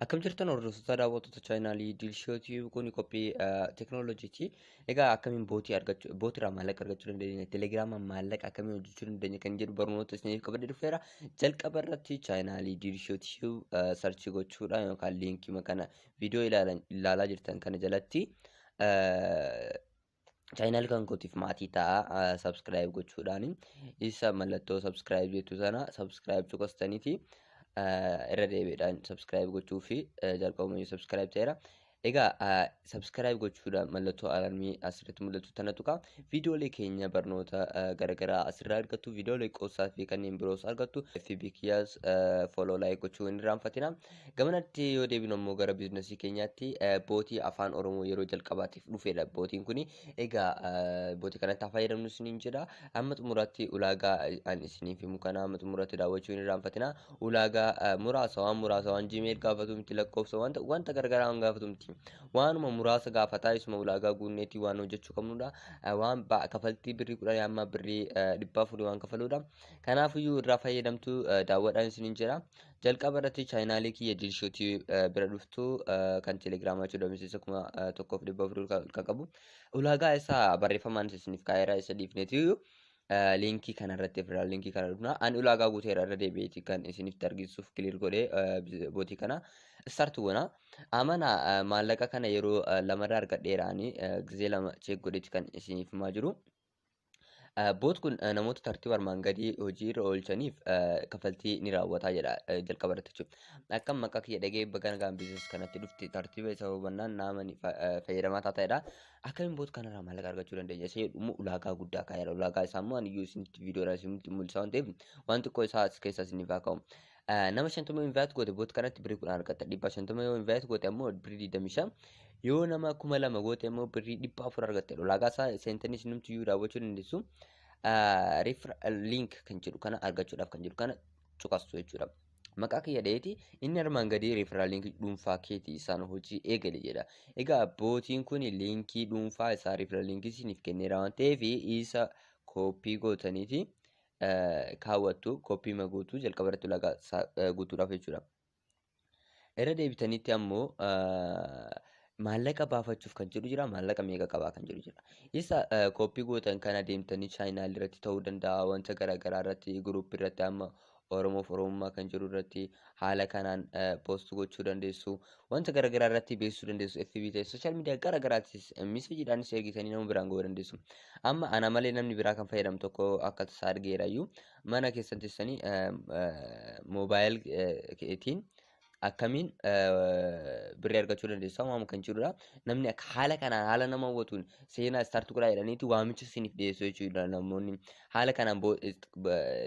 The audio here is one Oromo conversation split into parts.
Akkam jirtan, hordoftoota, daawwattoota chaanaalii Diilshoo TV? Kun qophii teekinooloojiiti. Egaa akkamiin bootii argachuu, bootiirraa maallaqa argachuu dandeenya, telegiraamaan maallaqa akkamiin hojjechuu dandeenya kan jedhu barnoota isiniif qabadhee dhufeera. Jalqaba irratti chaanaalii Diilshoo TV search gochuudhaan yookaan liinkii kana viidiyoo ilaalaa jirtan kana jalatti chaanaalii kan kootiif maatii ta'a, subscribe gochuudhaan isa mallattoo subscribe jettu sana subscribe cuqastaniiti irra deebiidhaan subscribe gochuu fi jalqabuma subscribe ta'eera. Egaa subscribe gochuudhaan mallattoo alarmii asirratti mul'atu tana tuqa. Viidiyoolee keenya barnoota garaagaraa asirraa argattu, viidiyoolee qoosaa fi kanneen biroos argattu. FB kiyyaas follow, like gochuu hin irraanfatina. Gamanatti yoo deebinu immoo gara biizinasii keenyaatti, bootii afaan Oromoo yeroo jalqabaatiif dhufedha bootiin kuni. Egaa bootii kanatti haa fayyadamnu isiniin jedha. Amma xumuraatti ulaagaa ani isiniif himu kana amma xumuraatti daawwachuu hin irraanfatina. Ulaagaa muraasa, waan muraasa, waan Gmail gaafatu miti, lakkoofsa wanta garaagaraa waan gaafatu miti. Waanuma muraasa gaafataa, isuma ulaagaa guunneetii waan hojjechuu qabnudha. Waan kafaltii birrii 10 amma birrii 400 waan kafaluudha. Kanaafiyyuu irraa fayyadamtu, daawwadhaan isiniin jedha. Jalqaba irratti chaanaalii kiyya Diilshootii bira dhuftu, kan telegiraamaa jechuudha, miseensa 1400 kan qabu. Ulaagaa isaa barreeffamaan isiniif kaa'eera, isa dhiifneeti liinkii kanarratti irraa liinkii kana dhufna. Ani ulaagaa guuteera, irra deebi'eeti kan isinitti argisiisuuf clear godhee bootii kana start goona. Amana, maallaqa kana yeroo lamarraa argadheera, ani gizee lama check godheeti kan isiniif himaa jiru. Bot kun namoota tartiiba armaan gadii hojii irra oolchaniif kafaltii ni raawwataa jedha jalqaba irratti jechuudha. Akkam maqaa kiyya dhagee baga nagaan business kanatti dhufte, tartiiba isa hubannaan naamani fayyadamaa taatedha. Akkamiin bot kanarraa maallaqa argachuu dandeenya? Isa jedhu immoo ulaagaa guddaa kaa'eera. Ulaagaa isaa immoo ani iyyuu isinitti viidiyoodhaan isinitti mul'isa waan ta'eef waan xiqqoo isaa as keessaa isiniif haa ka'u. Nama 50 invite goote, bot kanatti birrii 10 argatta. 150 yoo invite goote ammoo birrii 25. Yoo nama 2000 goote immoo birrii 400 argatta. Ulaagaa isaa seentanii isinumti iyyuu daawwachuu dandeessu. Referral link kan jedhu kana argachuudhaaf kan jedhu kana cuqastu jechuudha. Maqaa kiyya dheeti inni armaan gadii referral linkii dhuunfaa keetii isaan hojii eegale jedha. Egaa bootiin kun liinkii dhuunfaa isaa referral linkii isiniif kenneera waan ta'eef isa copy gootaniiti kaawwattu, copy magootu jalqaba irratti ulaagaa guutuudhaaf jechuudha. Irra deebitanitti ammoo maallaqa baafachuuf kan jedhu jira, maallaqa meeqa qabaa kan jedhu jira. Isa copy gootan kana deemtanii chaayinaal irratti ta'uu danda'a, wanta garaagaraa irratti, guruppii irratti, amma Oromoof Oromummaa kan jedhu irratti haala kanaan post gochuu dandeessu. Wanta garaagaraa irratti beeksisuu dandeessu. FB ta'e, social media garaagaraattis messageiidhaanis ergitanii nama biraan ga'uu dandeessu. Amma ana malee namni biraa kan fayyadamu tokko akka tasaa argeerayyuu, mana keessan teessanii mobile keetiin akkamiin birrii argachuu dandeessu waamu kan jedhudha. Namni akka haala kanaan haala nama hawwatuun seenaa start godhaa jedhaniiti waamicha isiniif dhiyeessu jechuudha namoonni. Haala kanaan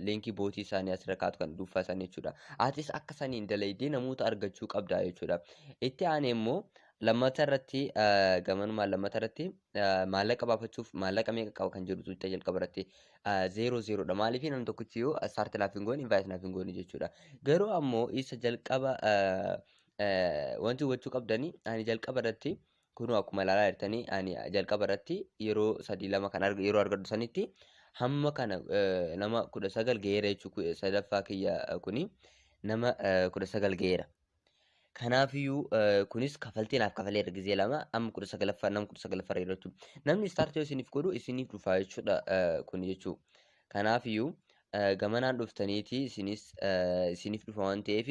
liinkii bootii isaanii asirra kaa'atu kan dhuunfaa isaanii jechuudha. Atis akka saniin dalaydee namoota argachuu qabda jechuudha. Itti aanee immoo lammata irratti, gamanumaan lammata irratti maallaqa baafachuuf maallaqa meeqa qaba kan jedhu tuuta jalqaba irratti zeeroo zeeroodha. Maaliif? Namni tokkichi yoo start naaf hin goone, invite naaf hin goone jechuudha. Garuu ammoo isa jalqaba wanti hubachuu qabdanii, ani jalqaba irratti kunuu akkuma ilaalaa jirtanii, ani jalqaba irratti yeroo sadii lama kan yeroo argadhu sanitti hamma kana nama 19 ga'eera jechuudha. Sadaffaa kiyya kuni nama 19 ga'eera. Kanaafiyyuu kunis kafaltii naaf kafaleera gizee lama, amma 19ffaa, nama 19ffaa irra jechuudha. Namni start yoo isiniif godhu isiniif dhufaa jechuudha kun jechuudha. Kanaafiyyuu gamanaan dhuftaniiti isinis isiniif dhufa waan ta'eef,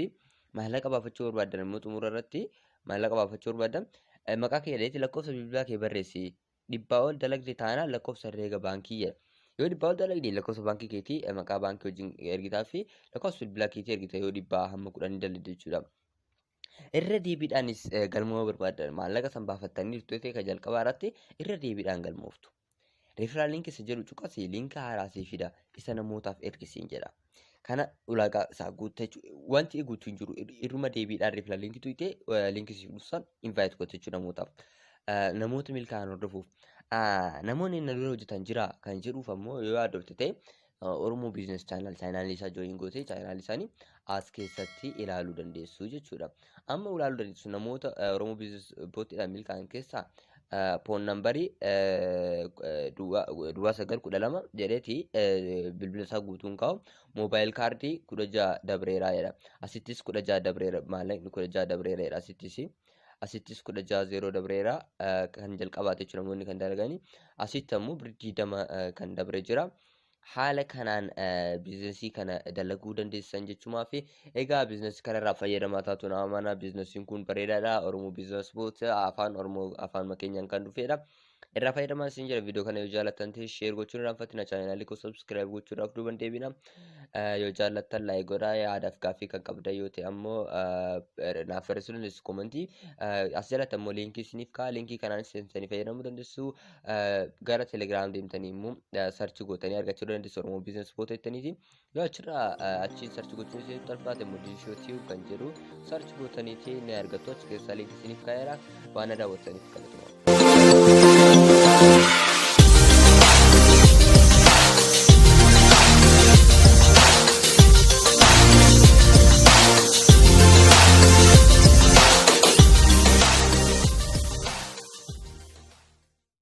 maallaqa baafachuu barbaaddan immoo, xumura irratti maallaqa baafachuu barbaaddan, maqaa kee jedheeti lakkoofsa bilbilaa kee barreessi. 100 ol dalagde taanaan lakkoofsa herreega baankii jedha. Yoo 100 ol dalagde lakkoofsa baankii keetii maqaa baankii wajjin ergitaa fi lakkoofsa bilbilaa keetii ergita yoo 100 hamma 10 dalagde jechuudha. Irra deebiidhaanis galmoo barbaadan, maallaqa san baafattanii jirtu ta'e, kan jalqabaa irratti irra deebiidhaan galmooftu. Referral link isa jedhu cuqasii, liinka haaraa sii fida, isa namootaaf ergisiin jedha. Kana ulaagaa isaa guuttachuu wanti guutuu hin jiru, irruma deebiidhaan referral linkii tuqxee linkii siif dhufsan invite goote jechuudha namootaaf. Namoota milkaa'an hordofuuf. Namoonni na dura hojjetan jira kan jedhuuf ammoo yoo yaaddofte ta'e, Oromoo Business Channel chaanaalii isaa join gootee chaanaalii isaanii as keessatti ilaaluu dandeessu jechuudha. Amma ilaaluu dandeessu namoota Oromoo Business bootiidhaan milkaa'an keessaa Phone numberii duwwaa 9 12 jedheeti bilbila isaa guutuun kaa'u. Mobile cardii 16 dabreeraa jedha. Asittis 16 dabreera, maallaqni 16 dabreera jedha asittis. Asittis 16 0 dabreera kan jalqabaate jechuudha namoonni kan dalaganii. Asitti ammoo birrii 20 kan dabre jira. Haala kanaan businessii kana dalaguu dandeessan jechumaa fi egaa businessii kanarraa fayyadamaa taatu nama mana. Businessiin kun bareedaadha. Oromoo Business Bot afaan Oromoo afaan keenyaan kan dhufedha. Irraa fayyadamaa isin jira. Viidiyoo kana yoo jaallattan ta'e share gochuun irraanfatina. Channelii koo subscribe gochuudhaaf duuban deebina. Yoo jaallattan like godhaa. Yaadaaf gaaffii kan qabdan yoo ta'e ammoo naaf barreessuu dandeessu commentii. As jalatti ammoo linkii isiniif ka'a. Linkii kanaan seentanii fayyadamuu dandeessu. Gara Telegram deemtanii immoo search gootanii argachuu dandeessu Oromoo Business Bot jettaniiti. Yoo achirraa achiin search gochuun isinitti ulfaate immoo Diishoo Tube kan jedhu search gootaniiti ni argattu. Achi keessaa linkii isiniif kaa'eera. Waan na daawwattaniif galatoomaa.